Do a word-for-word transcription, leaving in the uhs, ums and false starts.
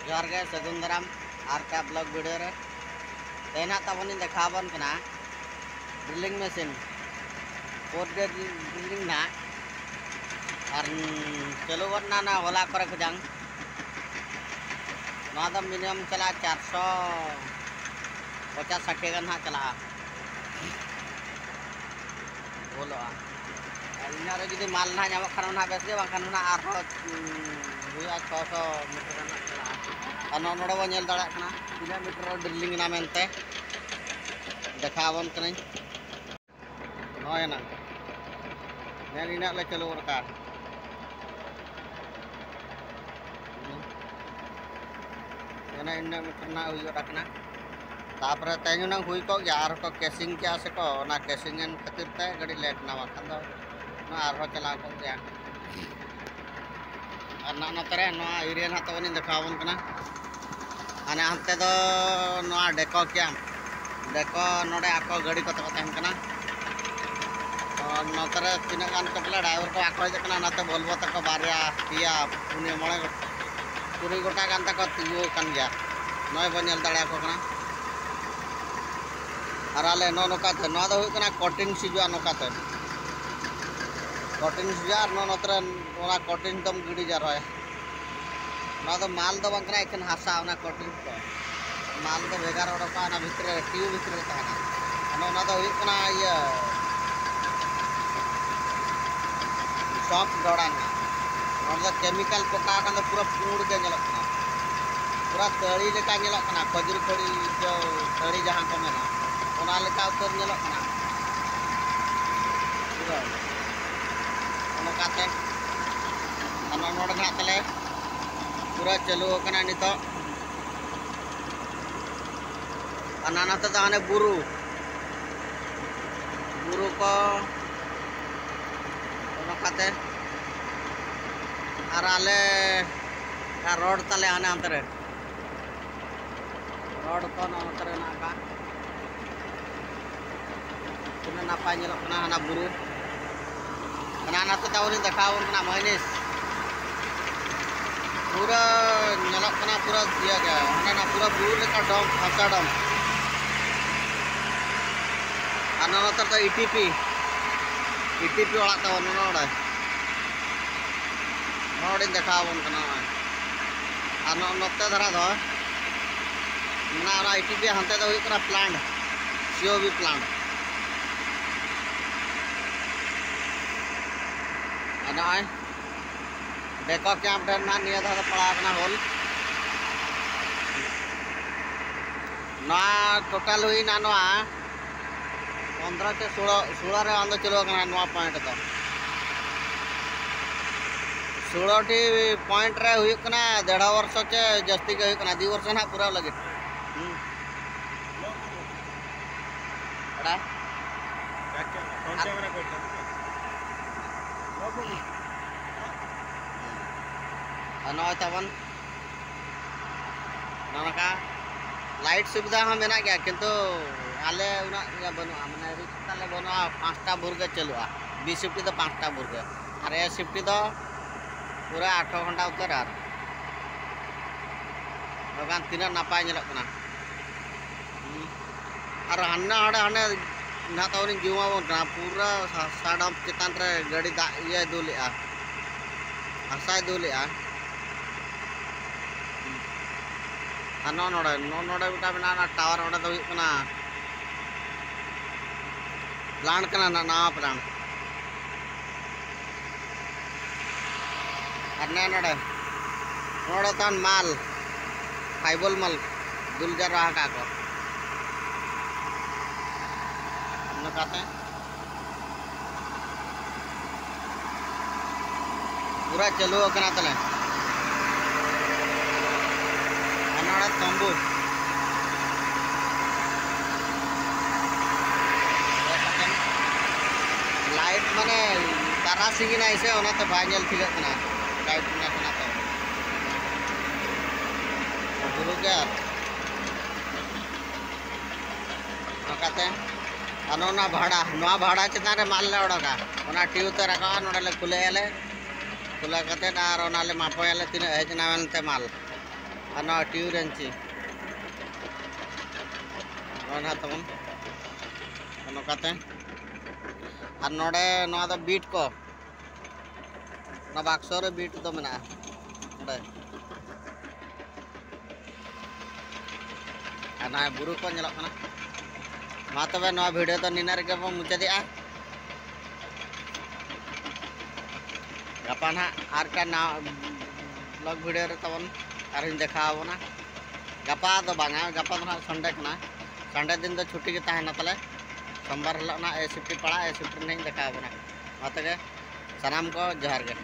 ᱡᱚᱦᱟᱨ ᱜᱮ, ᱥᱟᱹᱜᱩᱱ ᱫᱟᱨᱟᱢ ᱟᱨ ᱠᱟ vlog video ᱨᱮ᱾ ᱛᱮᱦᱮᱧ ᱱᱟᱦᱟᱜ ᱛᱟᱵᱚᱱ ᱤᱧ ᱫᱮᱠᱷᱟᱣ ᱟᱵᱚᱱ ᱠᱟᱱᱟ drilling machine, four day drilling ᱱᱟᱦᱟᱜ᱾ ᱟᱨ ᱪᱟᱹᱞᱩ ᱜᱚᱫ ᱮᱱᱟ ᱱᱚᱣᱟ ᱦᱚᱞᱟ ᱠᱚᱨᱮ ᱠᱷᱚᱡᱟᱝ᱾ ᱱᱚᱣᱟ ᱫᱚ minimum ᱪᱟᱞᱟᱜᱼᱟ ᱪᱟᱨᱥᱚ ᱯᱚᱪᱟᱥ ᱥᱟᱴᱷᱤ ᱜᱟᱱ ᱱᱟᱦᱟᱜ ᱪᱟᱞᱟᱜᱼᱟ᱾ ᱵᱚᱞᱚᱜᱼᱟ᱾ ᱟᱨ ᱤᱱᱟᱹᱜ ᱨᱮ ᱡᱩᱫᱤ ᱢᱟᱞ ᱱᱟᱦᱟᱜ ᱧᱟᱢᱚᱜ ᱠᱷᱟᱱ ᱚᱱᱟ ᱵᱮᱥ ᱜᱮ, ᱵᱟᱝᱠᱷᱟᱱ ᱚᱱᱟ ᱟᱨᱦᱚᱸ, ᱩᱸ, ᱦᱩᱭᱩᱜᱼᱟ ᱪᱷᱚᱥᱚ ᱢᱤᱴᱟᱨ ᱨᱮᱱᱟᱜ ᱪᱟᱞᱟᱜᱼᱟ᱾ ᱟᱨ ᱱᱚᱜᱼᱚ ᱱᱚᱰᱮ ᱵᱚᱱ ᱧᱮᱞ ᱫᱟᱲᱮᱭᱟᱜ ᱠᱟᱱᱟ ᱛᱤᱱᱟᱹᱜ ᱢᱤᱴᱟᱨ ᱨᱮ drilling ᱮᱱᱟ ᱢᱮᱱᱛᱮ᱾ ᱫᱮᱠᱷᱟᱣ ᱟᱵᱚᱱ ᱠᱟᱹᱱᱟᱹᱧ᱾ ᱱᱚᱜᱼᱚᱭ ᱮᱱᱟ᱾ ᱧᱮᱞ ᱤᱱᱟᱹᱜ ᱞᱮ ᱪᱟᱹᱞᱩ ᱜᱚᱫ ᱠᱟᱜᱼᱟ᱾ ᱚᱱᱮ ᱤᱱᱟᱹᱜ ᱢᱤᱴᱟᱨ ᱱᱟᱜ ᱦᱩᱭ ᱜᱚᱫ ᱟᱠᱟᱱᱟ᱾ ᱛᱟᱯᱚᱨᱮ ᱛᱮᱦᱮᱧ ᱦᱩᱱᱟᱹᱝ ᱦᱩᱭ ᱠᱚᱜ ᱜᱮᱭᱟ, ᱟᱨ ᱠᱚ casing ᱠᱮᱜᱼᱟ ᱥᱮ ᱠᱚ, ᱚᱱᱟ casing ᱮᱱ ᱠᱷᱟᱹᱛᱤᱨ ᱛᱮ ᱠᱟᱹᱴᱤᱡ late ᱮᱱᱟ, ᱵᱟᱠᱷᱟᱱ ᱫᱚ ᱱᱚᱣᱟ ᱟᱨᱦᱚᱸ ᱪᱟᱞᱟᱣ ᱠᱚᱜ ᱜᱮᱭᱟ᱾ ᱟᱨ ᱱᱟᱜ ᱱᱚᱛᱮ ᱨᱮ ᱱᱚᱣᱟ area ᱱᱟᱜ ᱛᱟᱵᱚᱱᱤᱧ ᱫᱮᱠᱷᱟᱣ ᱟᱵᱚᱱ ᱠᱟᱱᱟ᱾ ᱦᱟᱱᱮ ᱦᱟᱱᱛᱮ ᱫᱚ ᱱᱚᱣᱟ ᱰᱮᱠᱚ camp, ᱰᱮᱠᱚ ᱱᱚᱰᱮ ᱟᱠᱚ ᱜᱟᱹᱰᱤ ᱠᱚᱛᱮ ᱠᱚ ᱛᱟᱦᱮᱱ ᱠᱟᱱᱟ᱾ ᱛᱚ ᱱᱚᱛᱮ ᱨᱮ ᱛᱤᱱᱟᱹᱜ ᱜᱟᱱ ᱪᱚ ᱯᱟᱞᱮ driver ᱠᱚ ᱟᱠᱚ ᱦᱮᱡ ᱟᱠᱟᱱᱟ, ᱱᱚᱛᱮ ᱵᱚᱞᱵᱚ ᱛᱟᱠᱚ ᱵᱟᱨᱭᱟ, ᱯᱮᱭᱟ, ᱯᱩᱱᱭᱟᱹ, ᱢᱚᱬᱮ ᱜᱚᱴ-, ᱛᱩᱨᱩᱭ ᱜᱚᱴᱟ ᱜᱟᱱ ᱛᱟᱠᱚ ᱛᱤᱸᱜᱩ ᱟᱠᱟᱱ ᱜᱮᱭᱟ᱾ ᱱᱚᱜᱼᱚᱭ ᱵᱚᱱ ᱧᱮᱞ ᱫᱟᱲᱮᱭᱟᱠᱚ ᱠᱟᱱᱟ᱾ ᱟᱨ ᱟᱞᱮ ᱱᱚᱜᱼᱚ ᱱᱚᱝᱠᱟᱛᱮ, ᱱᱚᱣᱟ ᱫᱚ ᱦᱩᱭᱩᱜ ᱠᱟᱱᱟ ᱠᱚᱴᱤᱱ ᱥᱤᱡᱩᱜᱼᱟ, ᱱᱚᱝᱠᱟᱛᱮ ᱠᱚᱴᱤᱱ ᱥᱤᱡᱩᱜᱼᱟ᱾ ᱟᱨ ᱱᱚᱜᱼᱚ ᱱᱚᱛᱮ ᱨᱮ ᱚᱱᱟ ᱠᱚᱴᱤᱱ ᱫᱚᱢ ᱜᱤᱰᱤ ᱡᱟᱣᱨᱟᱭᱟ᱾ ᱱᱚᱣᱟ ᱫᱚ ᱢᱟᱞ ᱫᱚ ᱵᱟᱝ ᱠᱟᱱᱟ, ᱮᱠᱮᱱ ᱦᱟᱥᱟ, ᱚᱱᱟ ᱠᱚᱴᱤᱱ ᱠᱚ᱾ ᱢᱟᱞ ᱫᱚ ᱵᱷᱮᱜᱟᱨ ᱚᱰᱚᱠᱚᱜᱼᱟ, ᱚᱱᱟ ᱵᱷᱤᱛᱨᱤ ᱨᱮ, ᱴᱤᱭᱩ ᱵᱷᱤᱛᱨᱤ ᱨᱮ ᱛᱟᱦᱮᱱᱟ᱾ ᱟᱫᱚ ᱚᱱᱟ ᱫᱚ ᱦᱩᱭᱩᱜ ᱠᱟᱱᱟ ᱤᱭᱟᱹ, ᱥᱚᱯ ᱰᱚᱲᱟ ᱱᱟᱜ᱾ ᱱᱚᱣᱟ ᱫᱚ chemical ᱯᱚᱴᱟᱣ ᱠᱷᱟᱱ ᱫᱚ ᱯᱩᱨᱟᱹ ᱯᱩᱸᱰ ᱜᱮ ᱧᱮᱞᱚᱜ ᱠᱟᱱᱟ, ᱯᱩᱨᱟᱹ ᱛᱟᱹᱲᱤ ᱞᱮᱠᱟ ᱧᱮᱞᱚᱜ ᱠᱟᱱᱟ, ᱠᱷᱚᱡᱽᱨᱤ ᱠᱷᱚᱲᱤ ᱡᱚ ᱛᱟᱹᱲᱤ ᱡᱟᱦᱟᱸ ᱠᱚ ᱢᱮᱱᱟ, ᱚᱱᱟ ᱞᱮᱠᱟ ᱩᱛᱟᱹᱨ ᱧᱮᱞᱚᱜ ᱠᱟᱱᱟ ᱯᱩᱨᱟᱹ᱾ ᱚᱱᱠᱟᱛᱮ ᱟᱨ ᱱᱚᱜᱼᱚ ᱱᱚᱰᱮ ᱱᱟᱜ ᱛᱟᱞᱮ ᱯᱩᱨᱟᱹ ᱪᱟᱹᱞᱩ ᱟᱠᱟᱱᱟ ᱱᱤᱛᱚᱜ᱾ ᱟᱨ ᱱᱟᱱᱟ ᱛᱮᱫᱚ ᱦᱟᱱᱮ ᱵᱩᱨᱩ, ᱵᱩᱨᱩ ᱠᱚ ᱱᱚᱝᱠᱟᱛᱮ᱾ ᱟᱨ ᱟᱞᱮ ᱨᱳᱰ ᱛᱟᱞᱮ ᱦᱟᱱᱮ ᱦᱟᱱᱛᱮ ᱨᱮ, ᱨᱳᱰ ᱠᱚ ᱱᱚᱜᱼᱚ ᱱᱚᱛᱮ ᱨᱮ ᱢᱮᱱᱟᱜ ᱟᱠᱟᱫ᱾ ᱛᱤᱱᱟᱹᱜ ᱱᱟᱯᱟᱭ ᱧᱮᱞᱚᱜ ᱠᱟᱱᱟ ᱦᱟᱱᱟ ᱵᱩᱨᱩ᱾ ᱦᱟᱱᱟ ᱱᱟᱛᱮ ᱛᱟᱵᱚᱱᱤᱧ ᱫᱮᱠᱷᱟᱣ ᱟᱵᱚᱱ ᱠᱟᱱᱟ ᱢᱟᱭᱱᱤᱥ᱾ ᱯᱩᱨᱟᱹ ᱧᱮᱞᱚᱜ ᱠᱟᱱᱟ ᱯᱩᱨᱟᱹ ᱤᱭᱟᱹ ᱜᱮ, ᱚᱱᱟ ᱯᱩᱨᱟᱹ ᱵᱩᱨᱩ ᱞᱮᱠᱟ ᱰᱚᱢ, ᱯᱷᱟᱸᱥᱟ ᱰᱚᱢ᱾ ᱟᱨ ᱱᱚᱣᱟ ᱱᱚᱛᱮ ᱫᱚ E T P, E T P ᱚᱲᱟᱜ ᱛᱟᱵᱚᱱ ᱱᱚᱰᱮ᱾ ᱱᱚᱰᱮᱧ ᱫᱮᱠᱷᱟᱣ ᱟᱵᱚᱱ ᱠᱟᱱᱟ ᱱᱚᱜᱼᱚᱭ᱾ ᱟᱨ ᱱᱚᱜᱼᱚ ᱱᱚᱛᱮ ᱫᱷᱟᱨᱟ ᱫᱚ ᱢᱮᱱᱟᱜᱼᱟ ᱚᱱᱟ ᱤ ᱴᱤ ᱯᱤ, ᱦᱟᱱᱛᱮ ᱫᱚ ᱦᱩᱭᱩᱜ ᱠᱟᱱᱟ ᱯᱞᱟᱱᱴ, ᱥᱤ ᱳ ᱵᱤ ᱯᱞᱟᱱᱴ᱾ ᱟᱨ ᱱᱚᱜᱼᱚᱭ ᱵᱮᱠᱚ ᱠᱮᱢᱯ ᱴᱷᱮᱱ ᱱᱟᱦᱟᱜ ᱱᱤᱭᱟᱹ ᱫᱷᱟᱣ ᱫᱚ ᱯᱟᱲᱟᱣ ᱠᱟᱱᱟ ᱦᱳᱞ᱾ ᱱᱚᱣᱟ ᱴᱳᱴᱟᱞ ᱦᱩᱭᱱᱟ ᱱᱚᱣᱟ ᱯᱚᱱᱫᱽᱨᱚ ᱪᱮ ᱥᱳᱞᱳ, ᱥᱳᱞᱳ ᱨᱮ ᱵᱟᱝ ᱫᱚ ᱪᱟᱹᱞᱩ ᱟᱠᱟᱱᱟ ᱱᱚᱣᱟ ᱯᱚᱭᱮᱱᱴ ᱫᱚ᱾ ᱥᱳᱞᱳ ᱴᱤ ᱯᱚᱭᱮᱱᱴ ᱨᱮ ᱦᱩᱭᱩᱜ ᱠᱟᱱᱟ ᱰᱮᱲᱦᱚ ᱵᱚᱨᱥᱚ ᱪᱮ ᱡᱟᱹᱥᱛᱤ ᱜᱮ ᱦᱩᱭᱩᱜ ᱠᱟᱱᱟ, ᱫᱩ ᱵᱚᱨᱥᱚ ᱱᱟᱦᱟᱜ ᱯᱩᱨᱟᱹᱣ ᱞᱟᱹᱜᱤᱫ᱾ ᱦᱩᱸ᱾ ᱵᱟᱲᱟᱭ? ᱠᱚᱱ ᱟᱨ ᱠᱮᱢᱮᱨᱟ ᱠᱚ ᱤᱫᱤ ᱠᱟᱜ ᱛᱟᱯᱮᱭᱟ? ᱟᱨ ᱱᱚᱜᱼᱚᱭ ᱛᱟᱵᱚᱱ ᱱᱚᱜᱼᱚ ᱱᱚᱝᱠᱟ ᱞᱟᱭᱤᱴ ᱥᱩᱵᱤᱫᱷᱟ ᱦᱚᱸ ᱢᱮᱱᱟᱜ ᱜᱮᱭᱟ, ᱠᱤᱱᱛᱩ ᱟᱞᱮ ᱩᱱᱟᱹᱜ ᱤᱭᱟᱹ ᱵᱟᱹᱱᱩᱜᱼᱟ, ᱢᱟᱱᱮ ᱨᱤᱠᱥ ᱛᱟᱞᱮ ᱵᱟᱹᱱᱩᱜᱼᱟ, ᱯᱟᱸᱪᱴᱟ ᱵᱷᱳᱨ ᱜᱮ ᱪᱟᱹᱞᱩᱜᱼᱟ, ᱵᱤ ᱥᱤᱯᱴᱤ ᱫᱚ ᱯᱟᱸᱪᱴᱟ ᱵᱷᱳᱨ ᱜᱮ, ᱟᱨ ᱮ ᱥᱤᱯᱴᱤ ᱫᱚ ᱯᱩᱨᱟᱹ ᱟᱴᱷᱨᱚ ᱜᱷᱚᱱᱴᱟ ᱩᱛᱟᱹᱨ᱾ ᱟᱨ ᱵᱟᱠᱷᱟᱱ ᱛᱤᱱᱟᱹᱜ ᱱᱟᱯᱟᱭ ᱧᱮᱞᱚᱜ ᱠᱟᱱᱟ᱾ ᱟᱨ ᱦᱟᱱᱟ ᱦᱟᱸᱰᱮ ᱦᱟᱱᱮ ᱱᱟᱦᱟᱜ ᱛᱟᱵᱚᱱᱤᱧ ᱡᱩᱢ ᱟᱵᱚᱱ ᱠᱟᱱᱟ, ᱯᱩᱨᱟᱹ ᱥᱟ-, ᱥᱟᱰᱚᱢ ᱪᱮᱛᱟᱱ ᱨᱮ ᱜᱟᱹᱰᱤ ᱫᱟᱜ ᱤᱭᱟᱹᱭ ᱫᱩᱞᱮᱜᱼᱟ, ᱦᱟᱥᱟᱭ ᱫᱩᱞᱮᱜᱼᱟ᱾ ᱟᱨ ᱱᱚᱜᱼᱚ ᱱᱚᱰᱮ, ᱱᱚᱜᱼᱚ ᱱᱚᱰᱮ ᱢᱤᱫᱴᱟᱝ ᱢᱮᱱᱟᱜᱼᱟ, ᱚᱱᱟ ᱴᱟᱣᱟᱨ, ᱚᱸᱰᱮ ᱫᱚ ᱦᱩᱭᱩᱜ ᱠᱟᱱᱟ ᱯᱞᱟᱱᱴ ᱠᱟᱱᱟ, ᱱᱟ-, ᱱᱟᱣᱟ ᱯᱞᱟᱱᱴ᱾ ᱟᱨ ᱱᱮ ᱱᱚᱰᱮ, ᱱᱚᱰᱮ ᱛᱟᱦᱮᱱ ᱢᱟᱞ, ᱯᱷᱟᱭᱵᱚᱞ ᱢᱟᱞ ᱫᱩᱞ ᱡᱟᱣᱨᱟ ᱟᱠᱟᱫ ᱠᱚ᱾ ᱱᱚᱝᱠᱟᱛᱮ ᱯᱩᱨᱟᱹ ᱪᱟᱹᱞᱩ ᱟᱠᱟᱱᱟ ᱛᱟᱞᱮ᱾ ᱟᱨ ᱱᱚᱰᱮ ᱛᱚᱢᱵᱩ᱾ ᱞᱟᱭᱤᱴ ᱢᱟᱱᱮ ᱛᱟᱨᱟᱥᱤᱧ ᱮᱱᱟ ᱥᱮ, ᱚᱱᱟᱛᱮ ᱵᱟᱭ ᱧᱮᱞ ᱴᱷᱤᱠᱟᱹᱜ ᱠᱟᱱᱟ ᱞᱟᱭᱤᱴ ᱢᱮᱱᱟᱜ ᱠᱟᱱᱟ ᱛᱚ᱾ ᱵᱩᱨᱩ ᱜᱮ ᱟᱨ ᱱᱚᱝᱠᱟᱛᱮ, ᱟᱨ ᱱᱚᱣᱟ ᱵᱷᱟᱲᱟ, ᱱᱚᱣᱟ ᱵᱷᱟᱲᱟ ᱪᱮᱛᱟᱱ ᱨᱮ ᱢᱟᱞ ᱞᱮ ᱚᱰᱚᱠᱟ, ᱚᱱᱟ ᱴᱤᱭᱩ ᱛᱮ ᱨᱟᱠᱟᱵᱼᱟ, ᱱᱚᱰᱮ ᱞᱮ ᱠᱷᱩᱞᱟᱹᱭᱟᱞᱮ, ᱠᱷᱩᱞᱟᱹᱣ ᱠᱟᱛᱮᱫ ᱟᱨ ᱚᱱᱟ ᱞᱮ ᱢᱟᱯᱟᱭᱟᱞᱮ ᱛᱤᱱᱟᱹᱜ ᱦᱮᱡ ᱮᱱᱟ ᱢᱮᱱᱛᱮ ᱢᱟᱞ᱾ ᱟᱨ ᱱᱚᱣᱟ ᱴᱤᱭᱩ ᱨᱮᱧᱪᱤ, ᱱᱚᱣᱟ ᱱᱟᱦᱟᱜ ᱛᱟᱵᱚᱱ ᱱᱚᱝᱠᱟᱛᱮ᱾ ᱟᱨ ᱱᱚᱰᱮ ᱱᱚᱣᱟ ᱫᱚ ᱵᱤᱴ ᱠᱚ, ᱚᱱᱟ ᱵᱟᱠᱥᱚ ᱨᱮ ᱵᱤᱴ ᱫᱚ ᱢᱮᱱᱟᱜᱼᱟ ᱱᱚᱰᱮ᱾ ᱟᱨ ᱱᱚᱜᱼᱚᱭ ᱵᱩᱨᱩ ᱠᱚ ᱧᱮᱞᱚᱜ ᱠᱟᱱᱟ᱾ ᱢᱟ ᱛᱚᱵᱮ ᱱᱚᱣᱟ ᱵᱷᱤᱰᱤᱭᱳ ᱫᱚ ᱱᱤᱱᱟᱹᱜ ᱨᱮᱜᱮ ᱵᱚᱱ ᱢᱩᱪᱟᱹᱫᱮᱜᱼᱟ᱾ ᱜᱟᱯᱟ ᱱᱟᱦᱟᱜ ᱟᱨ ᱢᱤᱫᱴᱟᱝ ᱱᱟᱣᱟ ᱵᱞᱚᱜ ᱵᱷᱤᱰᱤᱭᱳ ᱨᱮ ᱛᱟᱵᱚᱱ ᱟᱨᱦᱚᱸᱧ ᱫᱮᱠᱷᱟᱣ ᱟᱵᱚᱱᱟ᱾ ᱜᱟᱯᱟ ᱫᱚ ᱵᱟᱝᱟ, ᱜᱟᱯᱟ ᱫᱚ ᱱᱟᱦᱟᱜ ᱥᱟᱱᱰᱮ ᱠᱟᱱᱟ᱾ ᱥᱟᱱᱰᱮ ᱫᱤᱱ ᱫᱚ ᱪᱷᱩᱴᱤ ᱜᱮ ᱛᱟᱦᱮᱱᱟ ᱛᱟᱞᱮ᱾ ᱥᱳᱢᱵᱟᱨ ᱦᱤᱞᱳᱜ ᱱᱟᱦᱟᱜ ᱮ ᱥᱤᱯᱴᱤ ᱯᱟᱲᱟᱜᱼᱟ, ᱮ ᱥᱤᱯᱴᱤ ᱨᱮ ᱱᱟᱦᱟᱜ ᱤᱧ ᱫᱮᱠᱷᱟᱣ ᱟᱵᱚᱱᱟ᱾ ᱢᱟ ᱛᱚᱵᱮ ᱥᱟᱱᱟᱢ ᱠᱚ ᱡᱚᱦᱟᱨ ᱜᱮ᱾